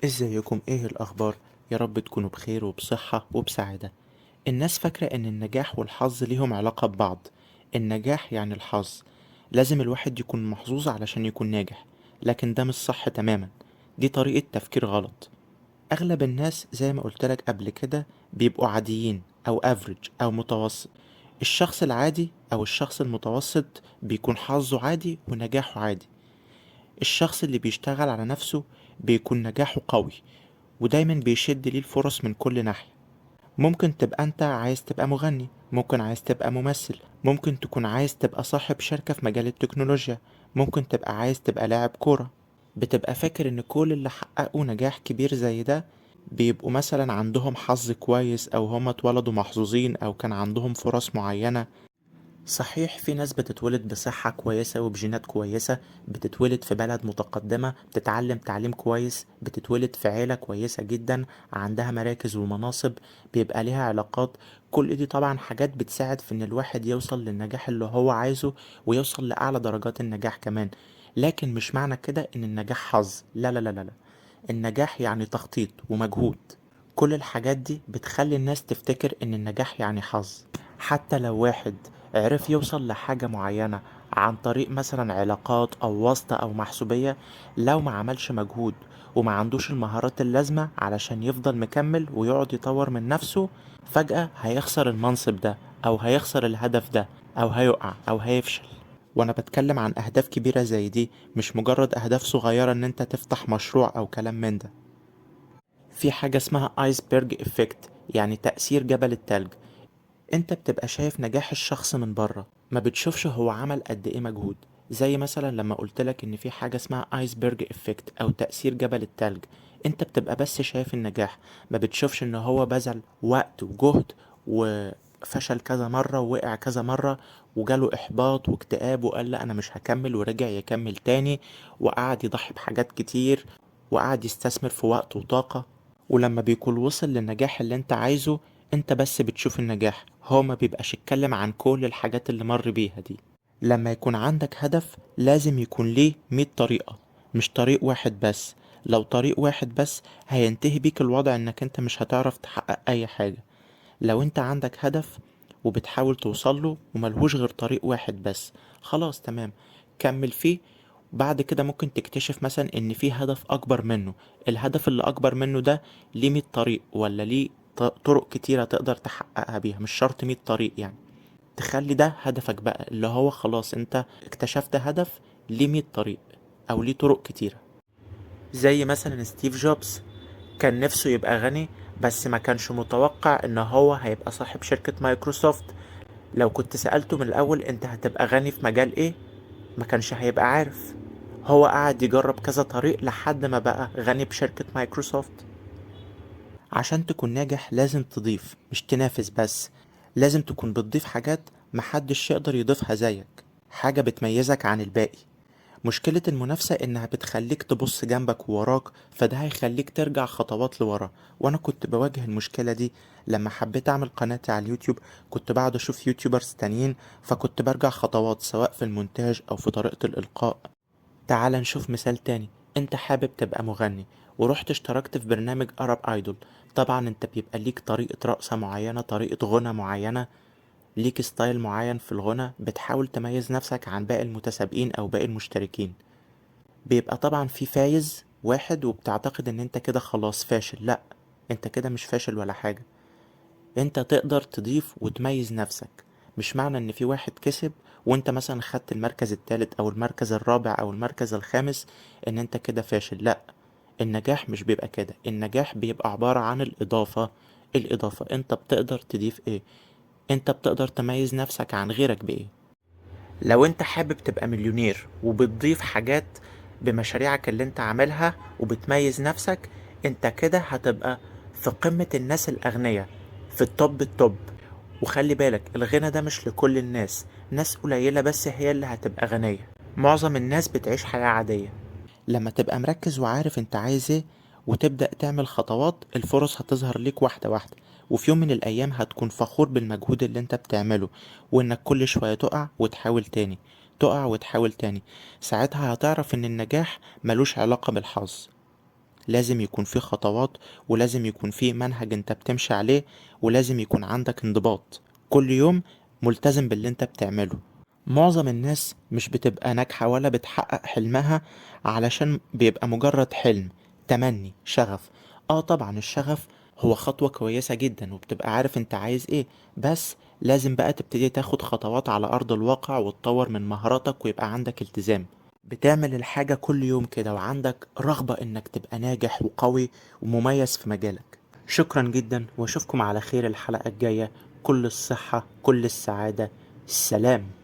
ازيكم؟ ايه الاخبار؟ يا رب تكونوا بخير وبصحة وبسعادة. الناس فاكرة ان النجاح والحظ ليهم علاقة ببعض. النجاح يعني الحظ، لازم الواحد يكون محظوظ علشان يكون ناجح، لكن ده مش صح تماما. دي طريقة تفكير غلط. اغلب الناس زي ما قلتلك قبل كده بيبقوا عاديين او average او متوسط. الشخص العادي او الشخص المتوسط بيكون حظه عادي ونجاحه عادي. الشخص اللي بيشتغل على نفسه بيكون نجاحه قوي ودايما بيشد ليه الفرص من كل ناحية. ممكن تبقى انت عايز تبقى مغني، ممكن عايز تبقى ممثل، ممكن تكون عايز تبقى صاحب شركة في مجال التكنولوجيا، ممكن تبقى عايز تبقى لاعب كورة. بتبقى فاكر ان كل اللي حققوا نجاح كبير زي ده بيبقوا مثلا عندهم حظ كويس، او هم اتولدوا محظوظين، او كان عندهم فرص معينة. صحيح في ناس بتتولد بصحة كويسة وبجينات كويسة، بتتولد في بلد متقدمة، بتتعلم تعليم كويس، بتتولد في عيلة كويسة جدا عندها مراكز ومناصب، بيبقى ليها علاقات. كل دي طبعا حاجات بتساعد في ان الواحد يوصل للنجاح اللي هو عايزه ويوصل لأعلى درجات النجاح كمان. لكن مش معنى كده ان النجاح حظ، لا لا لا لا لا. النجاح يعني تخطيط ومجهود. كل الحاجات دي بتخلي الناس تفتكر ان النجاح يعني حظ. حتى لو واحد عرف يوصل لحاجة معينة عن طريق مثلا علاقات أو واسطة أو محسوبية، لو ما عملش مجهود وما عندوش المهارات اللازمة علشان يفضل مكمل ويقعد يطور من نفسه، فجأة هيخسر المنصب ده أو هيخسر الهدف ده أو هيقع أو هيفشل. وأنا بتكلم عن أهداف كبيرة زي دي، مش مجرد أهداف صغيرة إن أنت تفتح مشروع أو كلام من ده. في حاجة اسمها iceberg effect، يعني تأثير جبل التلج. انت بتبقى شايف نجاح الشخص من بره، ما بتشوفش هو عمل قد ايه مجهود. زي مثلا لما قلتلك ان في حاجة اسمها iceberg effect او تأثير جبل التلج، انت بتبقى بس شايف النجاح، ما بتشوفش ان هو بذل وقت وجهد وفشل كذا مرة ووقع كذا مرة وجاله احباط واكتئاب وقال لا انا مش هكمل، ورجع يكمل تاني وقعد يضحي بحاجات كتير وقعد يستثمر في وقت وطاقة. ولما بيكون وصل للنجاح اللي انت عايزه، انت بس بتشوف النجاح، هو ما بيبقاش اتكلم عن كل الحاجات اللي مر بيها دي. لما يكون عندك هدف لازم يكون ليه 100 طريقة، مش طريق واحد بس. لو طريق واحد بس هينتهي بيك الوضع انك انت مش هتعرف تحقق اي حاجة. لو انت عندك هدف وبتحاول توصله وملهوش غير طريق واحد بس، خلاص تمام، كمل فيه. بعد كده ممكن تكتشف مثلا ان في هدف اكبر منه، الهدف اللي اكبر منه ده ليه 100 طريق، ولا ليه طرق كتيرة تقدر تحققها بيها، مش شرط 100 طريق يعني. تخلي ده هدفك بقى، اللي هو خلاص انت اكتشفت هدف ليه 100 طريق او ليه طرق كتيرة. زي مثلا ستيف جوبز كان نفسه يبقى غني، بس ما كانش متوقع ان هو هيبقى صاحب شركة مايكروسوفت. لو كنت سألته من الاول انت هتبقى غني في مجال ايه، ما كانش هيبقى عارف. هو قعد يجرب كذا طريق لحد ما بقى غني بشركة مايكروسوفت. عشان تكون ناجح لازم تضيف، مش تنافس بس. لازم تكون بتضيف حاجات محدش يقدر يضيفها زيك، حاجة بتميزك عن الباقي. مشكلة المنافسة إنها بتخليك تبص جنبك ووراك، فده هيخليك ترجع خطوات لورا. وأنا كنت بواجه المشكلة دي لما حبيت أعمل قناتي على اليوتيوب. كنت بقعد أشوف يوتيوبرز تانيين، فكنت برجع خطوات سواء في المونتاج أو في طريقة الإلقاء. تعال نشوف مثال تاني. انت حابب تبقى مغني ورحت اشتركت في برنامج Arab Idol. طبعا انت بيبقى ليك طريقة رقصة معينة، طريقة غنى معينة، ليك style معين في الغنى، بتحاول تميز نفسك عن باقي المتسابقين او باقي المشتركين. بيبقى طبعا في فايز واحد وبتعتقد ان انت كده خلاص فاشل. لا، انت كده مش فاشل ولا حاجة، انت تقدر تضيف وتميز نفسك. مش معنى ان في واحد كسب وانت مثلا خدت المركز الثالث او المركز الرابع او المركز الخامس ان انت كده فاشل. لا، النجاح مش بيبقى كده. النجاح بيبقى عبارة عن الإضافة. الإضافة انت بتقدر تضيف ايه، انت بتقدر تميز نفسك عن غيرك بايه. لو انت حابب تبقى مليونير وبتضيف حاجات بمشاريعك اللي انت عاملها وبتميز نفسك، انت كده هتبقى في قمة الناس الأغنياء، في ال top ال top. وخلي بالك الغنى ده مش لكل الناس، ناس قليلة بس هي اللي هتبقى غنية، معظم الناس بتعيش حياة عادية. لما تبقى مركز وعارف انت عايز ايه وتبدأ تعمل خطوات، الفرص هتظهر ليك واحدة واحدة، وفي يوم من الأيام هتكون فخور بالمجهود اللي انت بتعمله، وانك كل شوية تقع وتحاول تاني، تقع وتحاول تاني. ساعتها هتعرف ان النجاح ملوش علاقة بالحظ. لازم يكون في خطوات، ولازم يكون في منهج انت بتمشي عليه، ولازم يكون عندك انضباط كل يوم ملتزم باللي انت بتعمله. معظم الناس مش بتبقى ناجحة ولا بتحقق حلمها علشان بيبقى مجرد حلم، تمني، شغف. طبعا الشغف هو خطوة كويسة جدا وبتبقى عارف انت عايز ايه، بس لازم بقى تبتدي تاخد خطوات على أرض الواقع وتطور من مهاراتك ويبقى عندك التزام. بتعمل الحاجة كل يوم كده وعندك رغبة انك تبقى ناجح وقوي ومميز في مجالك. شكرا جدا، واشوفكم على خير الحلقة الجاية. كل الصحة، كل السعادة، سلام.